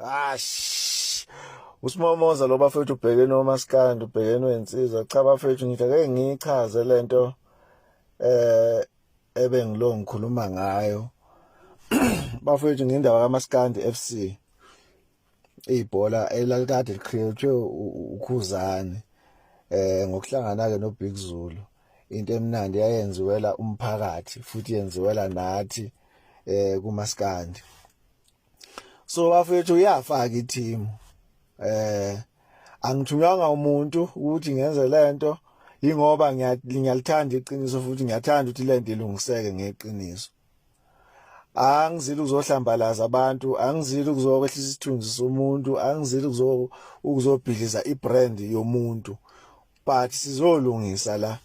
Ah, usimomoza lo bafethu ubhekene omaskandi, ubhekene wensizwa. Cha bafethu, ngithi ake ngiyichaze lento ebengilo ngikhuluma ngayo bafethu, ngendaba kaMaskandi FC, ibhola elalikade licreate uKhuzani ngokuhlangana ke no Big Zulu. Into emnandi yayenziwela umphakathi futhi yenziwela nathi kumaskandi. So bafethu, uyafaka i-team. Angithunywanga umuntu ukuthi ngenze lento, ingoba ngiyalithanda iqiniso futhi ngiyathanda ukuthi lento ilungiseke ngeqiniso. Angizili ukuzohlambalaza abantu, angizili ukuzokwehlisa isithunzi somuntu, angizili ukuzobhidliza ibrand yomuntu, but sizolungisa la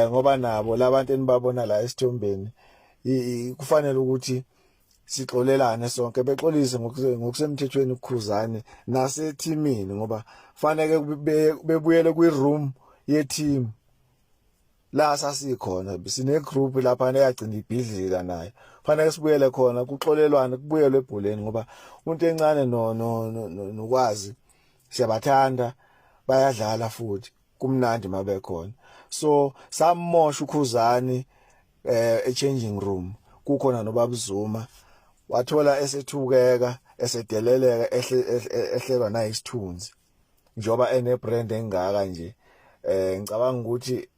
ngoba nabo labantu enibabona la esithombeni kufanele ukuthi sixolelane sonke, bexolise ngokusemthethweni ukuKhuzani nasethimini, ngoba fanele bebuyele kwi-room ye-team la sasikhona. Sine group lapha eyagcina ibhidlika nayo, fanele sibuyele khona, kuxolelwane, kubuyelwe ebholeni, ngoba umuntu encane no nokwazi siyabathanda, bayadlala futhi kumnandi mabekhona. So samosha uKhuzani e-changing room kukhona nobaba Zuma, wathola esethukeka, esedeleleka, ehlelwa nayisithunzi njoba ene brand engaka nje. Ngicabanga ukuthi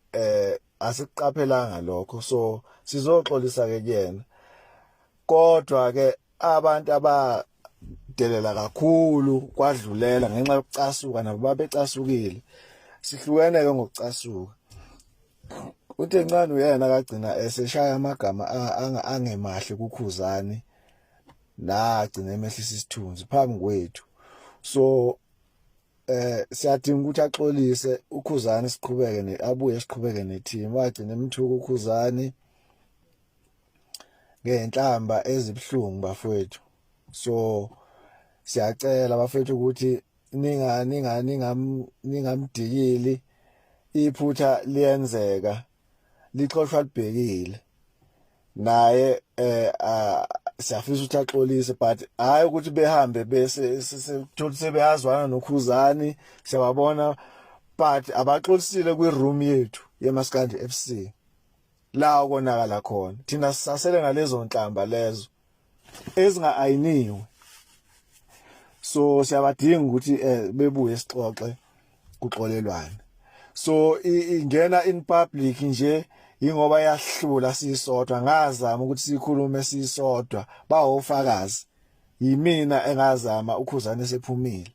asiqaphelanga lokho, so sizoxolisa ke kuyena. Kodwa ke abantu abadelela kakhulu kwadlulela ngenxa yokucasuka, nabo babecasukile, sihlukene ke ngokucasuka. Uthi encane uyena kagcina eseshaya amagama angemahle kuKhuzani, nagcina emehlisa isithunzi phambi kwethu. So siyadinga ukuthi axolise uKhuzani, siqhubeke ne abuye siqhubeke neteam. Wagcina emthuka uKhuzani ngenhlamba ezibhlungu bafowethu. So siyacela bafethu ukuthi ninga ninga ningam ningamdikili, iphutha liyenzeka, lixoshwa libhekile. Naye siyafisa ukuthi axolise, but hayi ukuthi behambe bese sesithola sebeyazwana noKhuzani, siyababona, but abaxolisile kwi-room yethu yeMaskandi FC la okonakala khona. Thina sisasele nalezo nhlamba lezo ezinga-ayiniwe, so siyabadinga ukuthi bebuye sixoxe, kuxolelwane. So ingena in public nje ingoba yahlula sisodwa, ngazama ukuthi sikhulume sisodwa, bawofakazi, yimina engazama uKhuzani sephumile,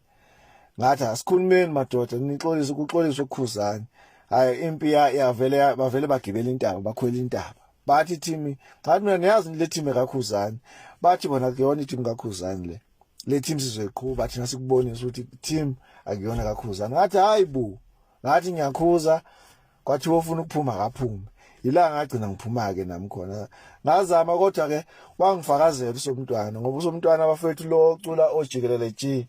ngathi asikhulumeni madoda, nixolise, kuxoliswe uKhuzani. Hayi, impi yavele, bavele bagibela intaba, bakhwela intaba, bathi team. Ngathi mina niyazi le team kaKhuzani, bathi bona kuyona i-team kaKhuzani le, le team sizoyiqhuba thina, sikubonisa ukuthi team akuyona kaKhuzani. Ngathi hayi bo, ngathi ngiyakhuza, kwathiwa ufuna ukuphuma akaphume. Ila ngagcina ngiphuma ke nami khona, ngazama, kodwa ke wangifakazela usomntwana, ngoba usomntwana bafethu lo ocula ojikelele G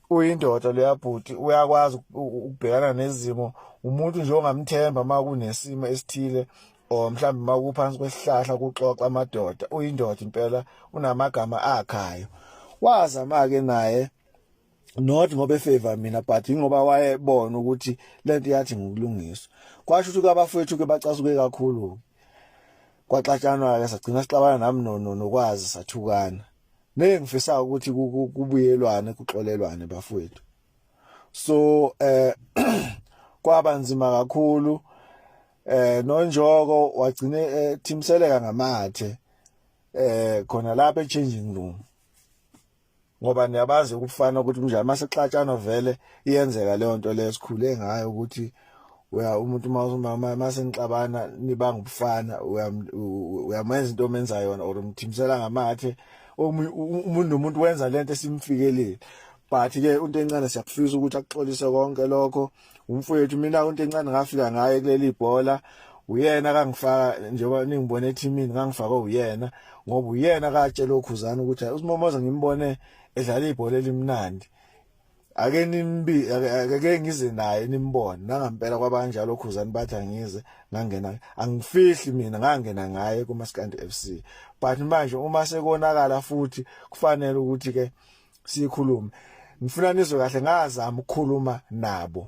uyindoda leya bhuti, uyakwazi ukubhekana nezimo, umuntu nje ongamthemba uma kunesimo esithile or mhlawumbe uma kuphansi kwesihlahla kuxoxa amadoda. Uyindoda impela, unamagama akhayo. Wazama ke naye, not ngoba efavor mina, but ingoba wayebona ukuthi lento yathi ngokulungiswa. Kwasho ukuthi kwabafowethu ke bacasuke kakhulu, kwaxatshanwa ke, sagcina sixabana nami nokwazi, sathukana. Nengifisa ukuthi kubuyelwane, kuxolelwane bafowethu. So kwaba nzima kakhulu, nonjoko wagcine thimseleka ngamathe khona lapha e-changing room, ngoba niyabazi ukufana ukuthi kunjani mase xatshana, vele iyenzeka leyo nto leyo. Sikhule ngayo ukuthi uya umuntu uma mase nixabana nibanga ubufana, uyamenza into omenza yona or umthimisela ngamathe. Umuntu nomuntu wenza lento esimfikelile, but ke into encane siyakufisa ukuthi akuxolise konke lokho umfowethu. Mina into encane ngafika ngaye kuleli bhola, uyena kangifaka njengoba ningibone ethimini, ngangifaka uyena ngoba uyena katshela oKhuzani ukuthi uSimomoza ngimbone edlala ibhola elimnandi, ake nimbi ake ngize naye nimbone. Nangampela kwabanjalo, oKhuzani bathi angize, ngangena. Angifihli mina, ngangena ngaye kuMaskandi FC, but manje uma sekonakala futhi kufanele ukuthi ke Sikhulume, ngifuna nizwe kahle, ngazama ukukhuluma nabo.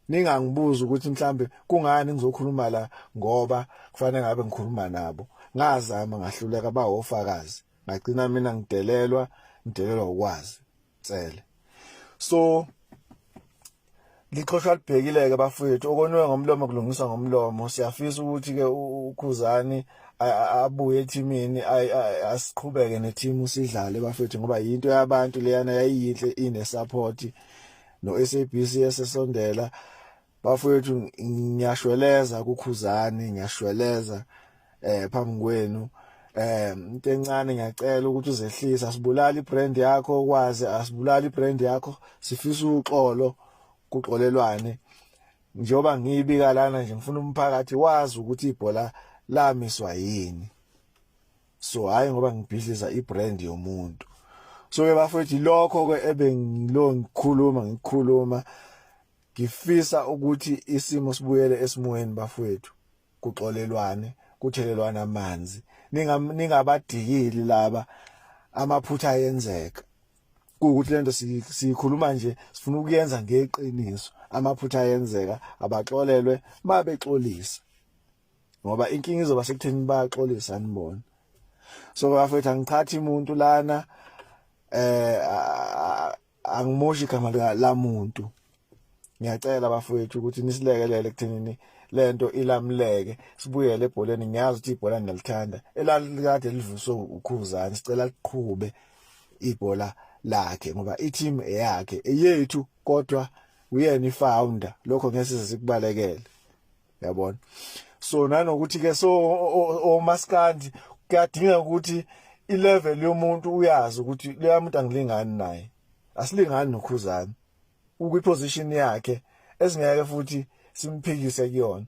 Ningangibuza ukuthi mhlambe kungani ngizokhuluma la, ngoba kufanele ngabe ngikhuluma nabo. Ngazama ngahluleka, bawofakazi. Ngagcina mina ngidelelwa, ngidelelwa ukwazi tsele. So lixhoshwa libhekile-ke bafowethu, okoniwe ngomlomo kulungiswa ngomlomo. Siyafisa ukuthi-ke uKhuzani abuye ethimini, asiqhubeke nethimu sidlale bafethu, ngoba yinto yabantu leyana, yayiyinhle, ine-support no-SABC esesondela bafowethu. Ngiyashweleza kuKhuzani, ngiyashweleza phambi kwenu. Into encane, ngiyacela ukuthi uzehlise, asibulali ibrand yakho, ukwazi asibulali ibrand yakho. Sifisa uxolo, kuxolelwane. Njengoba ngiyibika lana nje, ngifuna umphakathi wazi ukuthi ibhola lamiswa yini. So hayi ngoba ngibhidliza ibrand yomuntu. So ke bafowethu, lokho ke ebengilo ngikhuluma, ngifisa ukuthi isimo sibuyele esimweni bafowethu, kuxolelwane, kuthelelwana amanzi, ningabadikili laba. Amaphutha ayenzeka, kuwukuthi lento siyikhuluma nje sifuna ukuyenza ngeqiniso. Amaphutha ayenzeka, abaxolelwe mabexolisa, ngoba inkinga izoba sekutheni bayaxolisa nibona. So bafethu, angiqhathi umuntu lana, angimoshi igama lamuntu. Ngiyacela bafowethu ukuthi nisilekelele ekuthenini lento ilamuleke, sibuyele ebholeni. Ngiyazi ukuthi ibhola ngiyalithanda, elalikade livuswe uKhuzani, sicela liqhube ibhola lakhe, ngoba i-team eyakhe, eyethu, kodwa uyena ifounder. Lokho ngeke size sikubalekele, yabona. So nanokuthi ke, so omaskandi kuyadingeka ukuthi ilevel yomuntu uyazi ukuthi leya muntu angilingani naye, asilingani noKhuzani, ukwiposition yakhe esingeke futhi simphikise kuyona,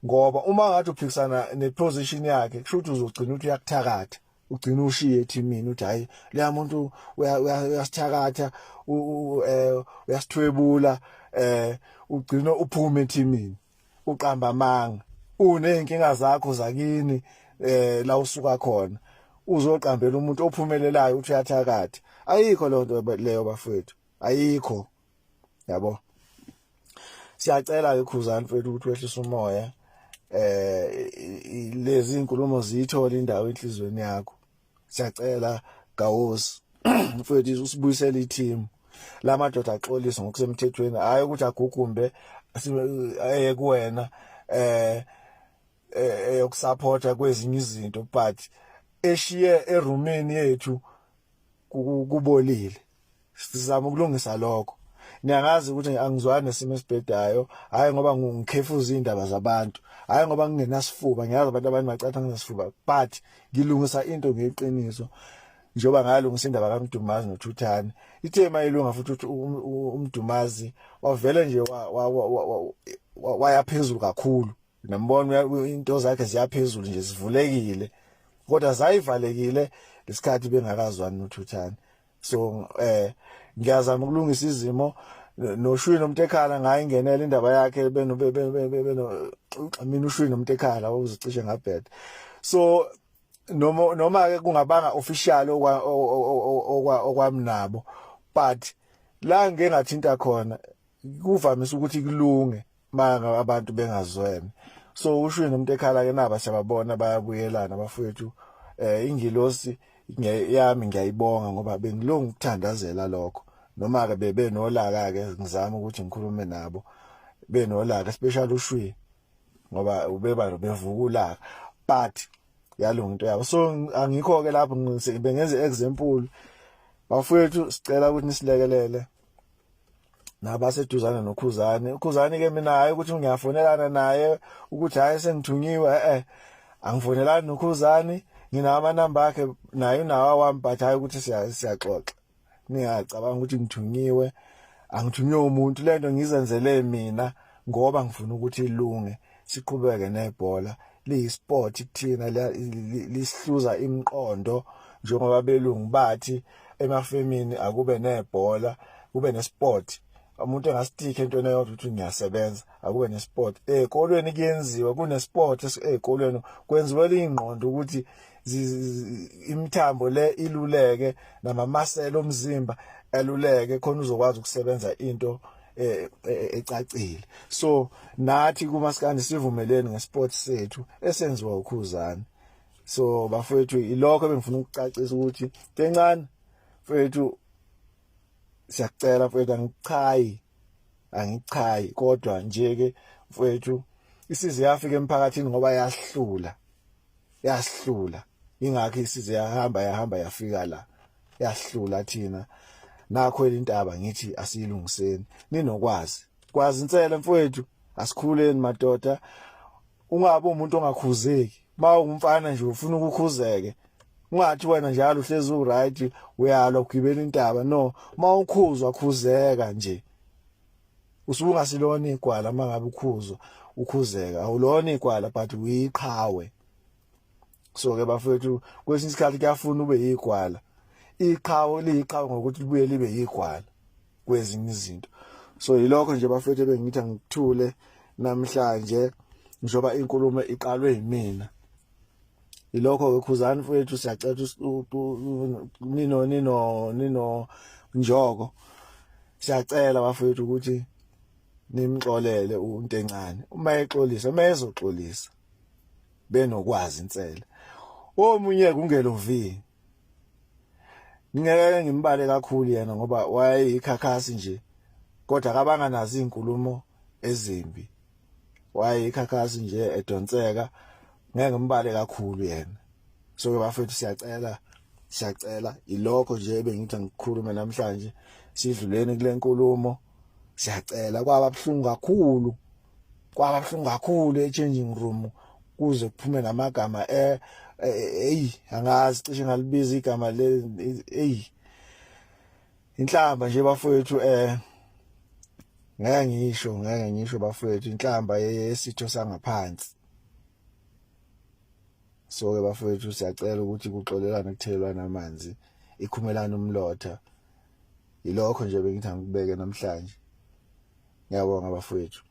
ngoba uma ngathi uphikisana neposition yakhe, kusho ukuthi uzogcina ukuthi uyakuthakatha, ugcina ushiye ethimini, uthi hayi, leya muntu uyasithakatha, uyasithwebula, ugcina uphume ethimini, uqamba amanga, uneyinkinga zakho zakini la usuka khona, uzoqambela umuntu ophumelelayo uthi uyathakatha. Ayikho leyo nto leyo bafowethu, ayikho, yabo. Siyacela ke Khuzani mfethu ukuthi wehlise umoya, lezi inkulumo ziyithola indawo enhlizweni yakho. Siyacela Gawosi mfethu, usibuyisele i-team, lamadoda axolise ngokusemthethweni, hayi ukuthi agugumbe eye kuwena eyokusupporta kwezinye izinto, but eshiye erumini yethu kubolile. Sizama ukulungisa lokho. Niyangazi ukuthi angizwani nesimo esibhedayo, hayi ngoba ngikhefuza indaba zabantu, hayi ngoba ngingenasifuba. Ngiyazi abantu abanye bacatha nginesifuba, but ngilungisa into ngeqiniso, njengoba ngalungisa indaba kaMdumazi noThuthani. Ithe mayilunga futhi ukuthi uMdumazi wavele nje waya phezulu kakhulu, nambona into zakhe ziyaphezulu nje, zivulekile, kodwa zayivalekile lesikhathi bengakazwani noThuthani. So ngiyazama ukulungisa izimo noShwi noMntekhala, ngayingenela indaba yakhe beno beno mina uShwi noMntekhala uzicishe ngabheda. So noma ke kungabanga official okwa okwami nabo, but la ngike ngathinta khona kuvamise ukuthi kulunge manga abantu bengazwene. So uShwi noMntekhala ke naba siyababona bayabuyelana bafowethu. Ingilosi yami ngiyayibonga, ngoba bengilonga ukuthandazela lokho, noma ke bebe nolaka ke, ngizama ukuthi ngikhulume nabo benolaka, especially uShwi, ngoba ubeba bevuka ulaka, but yalunga into yabo. So angikho ke lapho, bengenze example bafowethu. Sicela ukuthi nisilekelele nabaseduzane noKhuzani. UKhuzani ke mina hayi ukuthi ngiyafonelana naye ukuthi hayi sengithunyiwe, angifonelani noKhuzani. Nginawo amanamba akhe, naye unawo wami, but hayi ukuthi siyaxoxa. Ningacabanga ukuthi ngithunyiwe, angithunywe umuntu. Lento ngizenzele mina ngoba ngifuna ukuthi ilunge, siqhubeke nebhola. Liyisport kuthina, lisihluza imiqondo, njengoba belungu bathi emafemini akube nebhola, kube nesport. Umuntu engastikhe entweni eyodwa ukuthi ngiyasebenza, akube nesport. Ezikolweni kuyenziwa, kunesport ezikolweni, kwenziwela ingqondo ukuthi imithambo le iluleke, namamasela omzimba. Eluleke khona uzokwazi ukusebenza into eh, eh, ecacile. So nathi kumaskandi sivumelene ngesport sethu esenziwa uKhuzani. So bafowethu, ilokho ebengifuna ukucacisa ukuthi Ntencane mfethu, siyakucela mfethu, angichayi, angichayi, kodwa nje ke mfethu isize yafika emphakathini ngoba yahlula, yasihlula, ingakho isize yahamba, yahamba yafika la, yahlula thina. Nakho elintaba ngithi asiyilungiseni ninokwazi kwazi insele mfowethu, asikhuleni madoda. Ungabe umuntu ongakhuzeki ma ungumfana nje, ufuna ukukhuzeke, ungathi wena njalo uhlezi uright, uyalwa, ugibela intaba. No, uma ukhuzwa khuzeka nje, usuke ungasilona igwala. Uma ngabe ukhuzwa ukhuzeka, awulona igwala but uyiqhawe. So ke bafethu, kwesinye isikhathi kuyafuna ube yigwala. Iqhawe liyiqhawe ngokuthi libuye libe yigwala kwezinye izinto. So yilokho nje bafethu ebengithi angikuthule namhlanje, njengoba inkulumo iqalwe yimina. Yilokho ke, Khuzani mfethu, siyacela nino Njoko, siyacela bafethu ukuthi nimxolele uNtencane uma exolisa, uma ezoxolisa benokwazi insele. Omunye kungelo V, ngeke ngimbale kakhulu yena ngoba wayeyikhakhasi nje, kodwa akabanga nazo izinkulumo ezimbi, wayeyikhakhasi nje edonseka, ngeke ngimbale kakhulu yena. So ke bafethu, siyacela, siyacela, ilokho nje ebengithi angikhulume namhlanje. Sidluleni kule nkulumo, siyacela. Kwaba buhlungu kakhulu, kwaba buhlungu kakhulu e-changing room, kuze kuphume namagama eh, eyi, angazi, cishe ngalibiza igama le, eyi, inhlamba nje bafowethu. Ngeke ngisho, ngeke ngisho bafowethu, inhlamba yesitho sangaphansi. So ke bafowethu, siyacela ukuthi kuxolelane, kuthelelwane amanzi, ikhumelana umlotha. Yilokho nje bengithi angikubeke namhlanje. Ngiyabonga bafowethu.